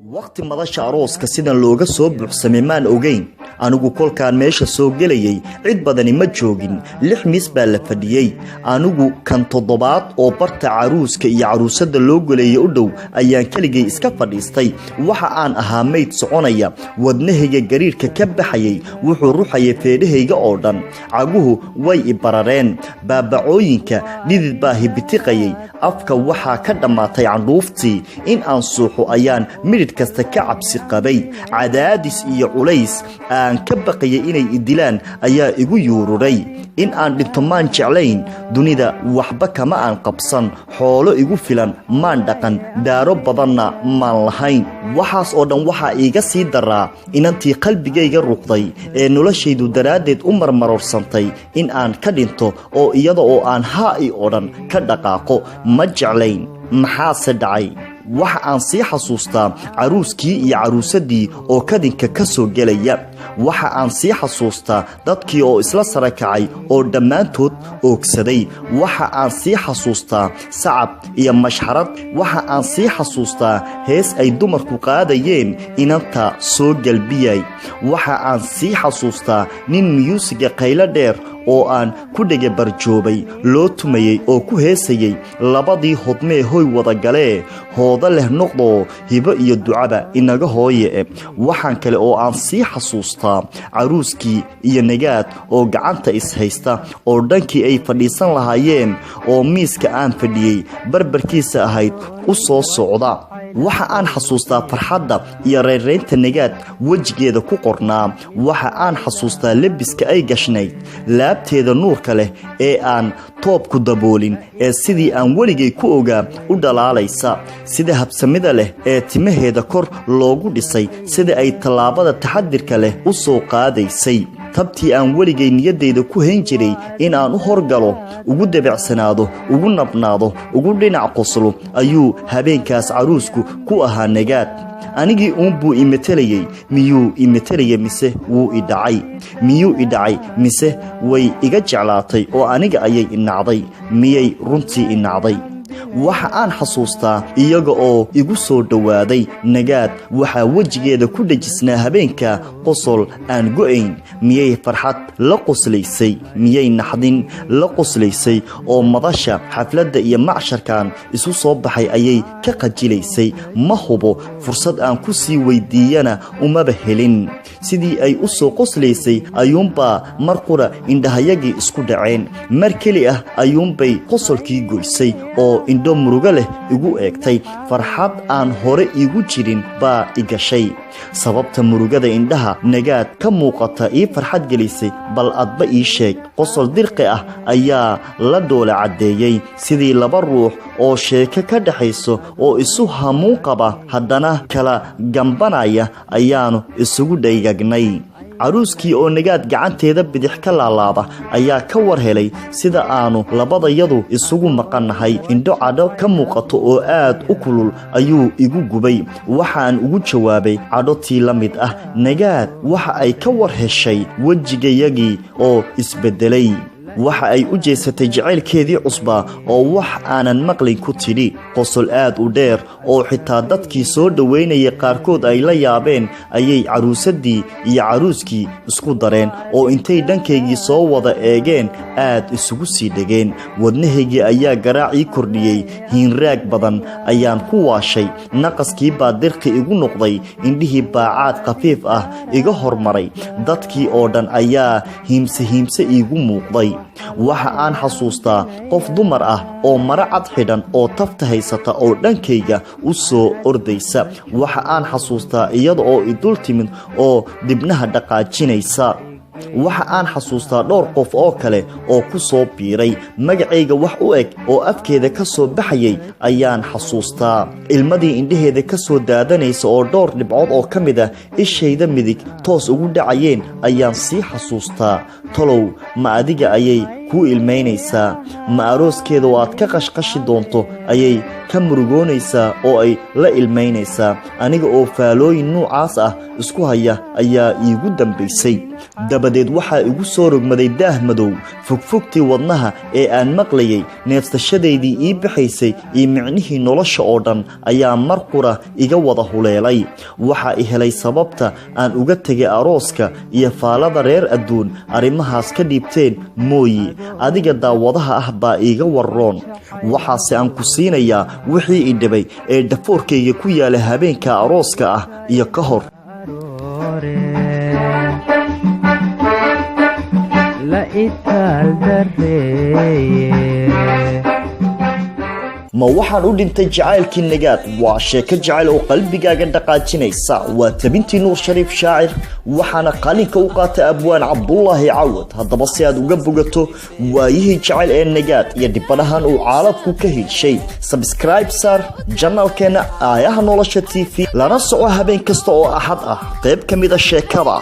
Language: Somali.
Waqti madasha arooska sidan looga soo buuxsamay maan ogeyn. Anigu kolkaan meesha soo gelayay cid badani ma joogin. 6 miis baa la fadhiyey. Anigu kan 7aad oo barta caruuska iyo caruusada loo goleeyay u dhow ayaan keligay iska fadhiistay. Waxa aan ahaa mayd soconaya. Wadnahayga gariirka ka baxayay wuxuu ruxayay feedhahayga oo dhan. Caguhu way i barareen. Baabacooyinka dhidid baa hibitiqayay. Afka waxaa ka dhammaatay candhuuftii. In aan suuxo ayaan midhidh kasta ka cabsi qabay. Cadaadis iyo culays aan ka baqayay inay i dilaan ayaa igu yuururay. In aan dhinto maan jeclayn. Dunida waxba kama aan qabsan. Xoolo igu filan maan dhaqan. Daaro badanna maan lahayn. Waxaas oo dhan waxaa iiga sii daraa inantii qalbigayga ruuqday ee noloshaydu daraaddeed u marmaroorsantay in aan ka dhinto oo iyada oo aan haa i odhan ka dhaqaaqo ma jeclayn. Maxaase dhacay? Waxa aan sii xasuustaa caruuskii iyo caruusadii oo kadinka ka soo gelaya. Waxa aan sii xasuustaa dadkii oo isla sara kacay oo dhammaantood oogsaday. Waxa aan sii xasuustaa sacab iyo mashxarad. Waxa aan sii xasuustaa hees ay dumarku qaadayeen inanta soo galbiyay. Waxa aan sii xasuustaa nin miyuusiga qaylo dheer oo aan ku dhege barjoobay loo tumayey oo ku heesayay labadii hodmee hoy wada galee hooda leh noqdoo hibo iyo ducaba inaga hooye. Waxaan kale oo aan sii xasuustaa caruuskii iyo Nagaad oo gacanta ishaysta oo dhankii ay fadhiisan lahaayeen oo miiska aan fadhiyey barbarkiisa ahayd u soo socda. Waxa aan xasuustaa farxadda iyo reyrreynta Nagaad wejigeeda ku qornaa. Waxa aan xasuustaa lebiska ay gashnayd, laabteeda nuurka leh ee aan toobku daboolin ee sidii aan weligay ku ogaa u dhalaalaysa, sida habsamida leh ee timaheeda kor loogu dhisay, sida ay tallaabada taxadirka leh u soo qaadaysay. Tabtii aan weligay niyaddayda ku hayn jiray in aan u horgalo, ugu debecsanaado, ugu nabnaado, ugu dhinac qoslo ayuu habeenkaas caruusku ku ahaa Nagaad. Anigii uunbuu imetelayey. Miyuu imetelayay mise wuu i dhacay? Miyuu i dhacay mise way iga jeclaatay oo aniga ayay i nacday? Miyay runtii i nacday? Waxa aan xasuustaa iyaga oo igu soo dhowaaday. Nagaad waxaa wejigeeda ku dhejisnaa habeenka qosol aan go'ayn. Miyay farxad la qoslaysay? Miyay naxdin la qoslaysay? Oo madasha xafladda iyo macsharkan isu soo baxay ayay ka qajilaysay? Ma hubo. Fursad aan ku sii weydiiyana umaba helin. Sidii ay u soo qoslaysay ayuunbaa mar qura indhahayagii isku dhaceen. Mar keli ah ayuunbay qosolkii goysay oo indho murugo leh igu eegtay. Farxad aan hore iigu jirin baa i gashay. Sababta murugada indhaha Nagaad ka muuqata ii farxad gelisay bal adba ii sheeg. Qosol dirqi ah ayaa la dhoola caddeeyey, sidii laba ruux oo sheeko ka dhaxayso oo isu hamuun qaba haddana kala gambanaya ayaannu isugu dhaygagnay. Caruuskii oo Nagaad gacanteeda bidix ka laalaaba ayaa ka war helay sida aanu labadayadu isugu maqannahay. Indho cadho ka muuqato oo aad u kulul ayuu igu gubay. Waxaan ugu jawaabay cadho tii la mid ah. Nagaad waxa ay ka war heshay wejigayagii oo isbeddelay. Waxa ay u jeesatay jacaylkeedii cusbaa oo wax aanan maqlin ku tidhi. Qosol aad u dheer oo xitaa dadkii soo dhoweynayay qaarkood ay la yaabeen ayay caruusaddii iyo caruuskii isku dareen oo intay dhankaygii soo wada eegeen aad isugu sii dhegeen. Wadnahaygii ayaa garaacii kordhiyey. Hiinraag badan ayaan ku waashay. Naqaskii baa dirqi igu noqday. Indhihii baa caad khafiif ah iga hormaray. Dadkii oo dhan ayaa hiimse hiimse iigu muuqday. Waxa aan xasuustaa qof dumar ah oo maro cad xidhan oo tafta haysata oo dhankayga u soo ordaysa. Waxa aan xasuustaa iyada oo i dul timid oo dibnaha dhaqaajinaysa. Waxa aan xasuustaa dhowr qof oo kale oo ku soo biiray. Magacayga wax u eg oo afkeeda ka soo baxayay ayaan xasuustaa. Ilmadii indhaheeda ka soo daadanaysa oo dhowr dhibcood oo ka mid ah ishayda midig toos ugu dhacayeen ayaan sii xasuustaa. Tolow ma adiga ayay Kuu ilmaynaysaa? Ma arooskeeda oo aad ka qashqashi doonto ayay ka murugoonaysaa oo ay la ilmaynaysaa? Aniga oo faalooyin nuucaas ah isku haya ayaa iigu dambaysay. Dabadeed waxaa igu soo rogmaday daah madow. Fogfogtii wadnaha ee aan maqlayay, neefsashadaydii ii baxaysay iyo micnihii nolosha oo dhan ayaa mar qura iga wada huleelay. Waxaa i helay sababta aan uga tegay arooska iyo faalada reer adduun arrimahaas ka dhiibteen. Mooyi, adiga daawadaha ah baa iiga warroon. Waxaase aan ku siinayaa wixii i dhibay ee dhafoorkayga ku yaala habeenka arooska ah iyo ka hor. La itaal dareeye. Ma waxaan u dhintay jacaylkii Nagaad? Waa sheeko jacayl oo qalbigaaga dhaqaajinaysa. Waa tabintii Nuur Shariif Shaacir, waxaana qalinka u qaatay abwaan Cabdulaahi Cawad. Haddaba, si aad uga bogato waayihii jacayl ee Nagaad iyo dhibanahan uu caalamku ka helshay, subscribe saar channelkeena Aayaha Nolosha TV, lana soco habeen kasta oo Axad ah qayb ka mid a sheekada.